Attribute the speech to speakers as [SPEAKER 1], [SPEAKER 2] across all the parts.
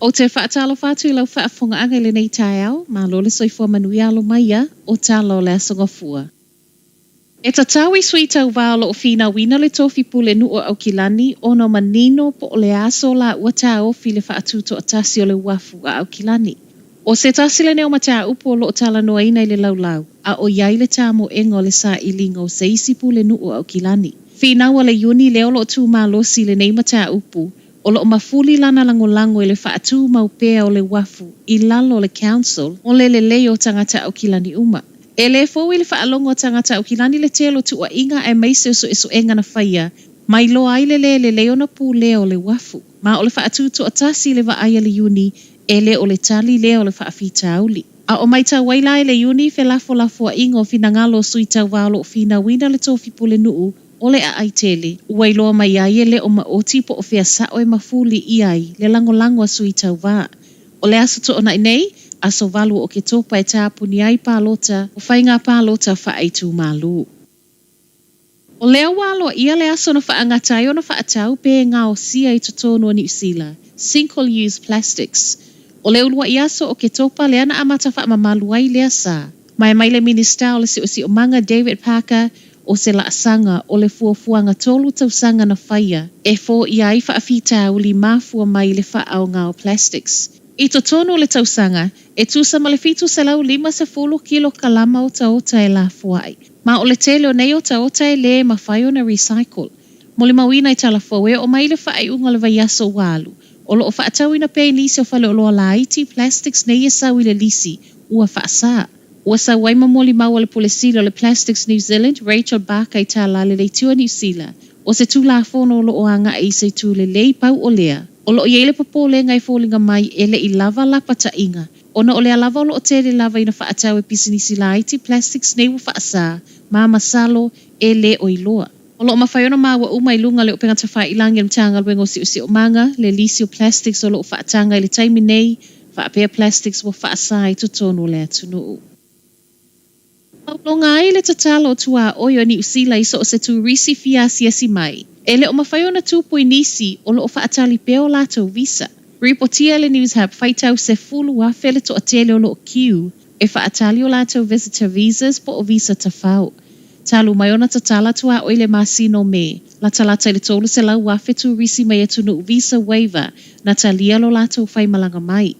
[SPEAKER 1] Ou te faatalofa atu i lau faafofogaaga i lenei taeao, malo le soifua manuia alo mai ia o tala o le Aso Gafua. E tatau i sui tauva o lo o finauina le tofi pulenuu o Aukilani ona manino po o le a so laua taofi i le faatutoatasi o le uafu a Aukilani. ʻO se tasi lenei o mataupu o lo o talanoaina i le laulau, a o i ai le tamoega o le sailiga o se isi pulenuu o Aukilani. Finau a le Iuni lea o lo o tu malosi i lenei mataupu, o lo o mafuli lana lagolago i le faatumau pea o le uafu i lalo o le Council mo le lelei o tagata Aukilani uma. E le fou i le faalogo a tagata Aukilani le tele o tuuaiga aemaise o suesuega na faia ma iloa ai le le lelei ona pulea o le uafu. Ma o le faatutoatasi i le vaai a le Iuni, e le o le tali lea o le faafitauli. A o matau ai la e le Iuni felafolafoaiga o finagalo o sui tauva o lo o finauina le tofi pulenuu o le aai tele, ua iloa mai ai e le o maoti po o fea sao e mafuli i ai le lagolago a sui tauva. O le Aso Toonai nei, aso 8 o Oketopa e tapuni ai palota o faiga palota faaitumalo. O lea ua aloaia le aso na faagata ai ona faatau pe gaosia i totonu o Niu Sila, single use plastics. O le uluai aso o Oketopa lea na amata faamamalu ai lea sa. Ma e mai le Minisita o le Siosiomaga David Parker o se laasaga o le fuafuaga tolu tausaga na faia e foia ai faafitauli mafua mai i le faaaoga o plastics. I totonu o le tausaga, e tusa ma le 750 kilokalama otaota e lafoai. Ma o le tele o nei otaota e le mafai ona recycle. Molimauina i tala fou e oo mai i le faaiuga o le vaiaso ua alu, o lo o faatauina pea i nisi o faleoloa laiti plastics nei e sau i le lisi ua faasa. Ua sau ai ma molimau a le Pule Sili o le Plastics New Zealand, Rachel Barker i tala a le Leitio a Niu Sila, o se Tulafono o lo o agai i se itu lelei pau o lea, o lo o i ai le popolega e foliga mai e le i lava lapataiga, ona o lea lava o lo o tele lava ina faatau e pisinisi laiti plastics nei ua faasa, ma masalo e le o iloa. O lo o mafai ona maua uma i luga o le upega tafailagi a le Matagaluega o Siosiomaga, le lisi o plastics o lo o faataga i le taimi nei, faapea plastics ua faasa i totonu o le atunuu. Mauloga ai le tatalo o tuaoi o Niu Sila i so o se turisi fia asiasi mai, e le o mafai ona tupu i nisi o lo o faatali pea o latou visa. Ripotia e le Newshub, faitau 10,000 le toatele o lo o kiu e faatali o latou visitor visas po o visa tafao. Talu mai ona tatala tuaoi i le masina o Me, latalata i le 300,000 turisi mai atunuu visa waiver na talia lo latou faimalaga mai.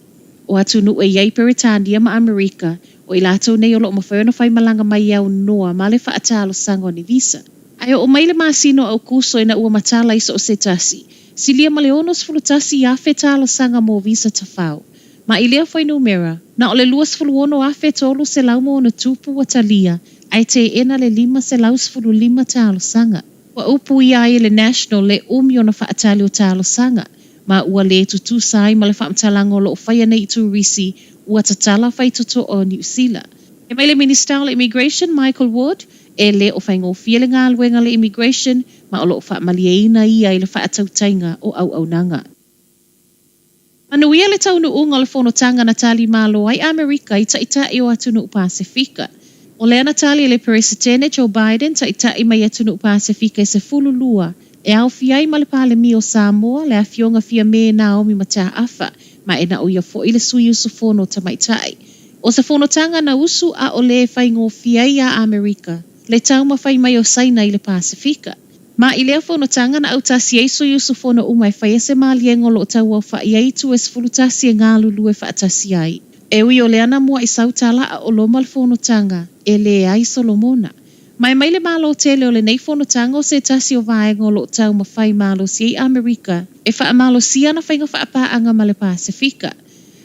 [SPEAKER 1] O atunuu e i ai Peretania ma Amerika, o i latou nei o lo o mafai ona faimalaga mai e aunoa ma le faatalosaga o ni visa. Ae oo mai le masina o Aokuso ina ua matala i so o se tasi, silia ma le 61,000 talosaga mo visa tafao. Ma i lea fuainumera, na o le 26,300 ma ona tupu ua talia, ae teena le 515 talosaga. Ua upuia ai e le National le umi ona faatali o talosaga, ma ua le tutusa ai ma le faamatalaga o lo o faia nei i turisi ua tatala faitotoa o Niu Sila. E mai le Minisita o le Immigration, Michael Wood, e le o faigofie le galuega a le Immigration, ma o lo o faamalieina ia i le faatautaiga o auaunaga. Manuia le taunuuga o le fonotaga na tali malo ai Amerika i taitai o atunuu Pasefika. O lea na tali e le Peresetene Joe Biden taitai mai atunuu Pasefika e 12 e aofia ai ma le Palemia o Samoa, le Afioga Fiame Naomi Mataafa, ma e na o ia foi le sui usufono tamaitai. O se fonotaga na usu a o le faigofie ai iā Amerika le taumafai mai o Saina i le Pasefika. Ma i lea fonotaga na autasi ai sui usufono uma e faia se maliega o lo o tauaofa'i ai itu e 11 e galulue faatasi ai. E ui o lea na mua'i sau tala a o loma le fonotaga, e leai Solomona. Ma e mai le Malo tele o lenei fonotaga o se tasi o vaega o lo o taumafai malosi ai Amerika e faamalosia ana faiga faapaaga ma le Pasefika.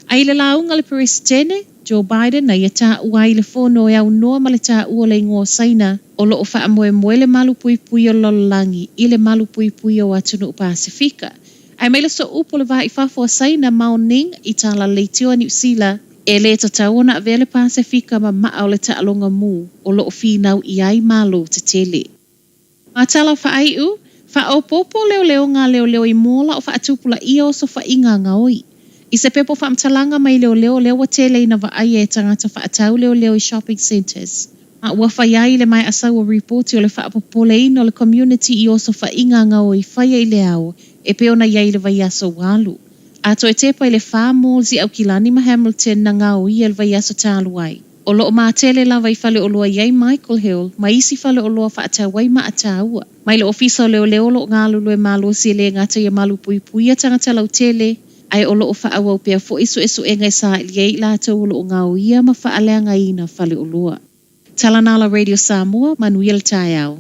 [SPEAKER 1] A i le lauga a le Peresetene, Joe Biden, na ia taua ai le fono e aunoa ma le taua o le igoa o Saina, o lo o faamoemoe le malu puipui o le lalolagi i le malu puipui o atunuu Pasefika. Ae mai le sooupu o le va i fafo a Saina, Mao Ning, i tala leitioa Niu Sila, e le tatau ona avea le Pasefika ma maa o le taaloga mū o lo o finau i ai Malo tetele. Ma tala faaiu, faaopoopo leoleoga a leoleo i mola o faatupulaia osofaiga a gaoi. I se pepa faamatalaga mai leoleo lea ua tele ina vaaia e tagata faatau leoleo i shopping centres. Ma ua fai ai i le maea sau o ripoti o le faapopoleina o le community i osofaiga a gaoi faia i le ao e pei ona i ai i le vaiaso ua alu. A toe tepa i le fa malls i Aukilani ma Hamilton na gaoia i le vaiaso talu ai. O lo o matele lava i faleoloa i ai Michael Hill ma isi faleoloa faatau ai maa taua. Mai le Ofisa o Leoleo o lo o galulue malosi e le gata ia malupuipuia tagata lautele, ae o lo o faaauau pea foi suesuega e saili ai i latou o lo o gaoia ma faaleagaina faleoloa. Talanala Radio Samoa, manuia le taeao.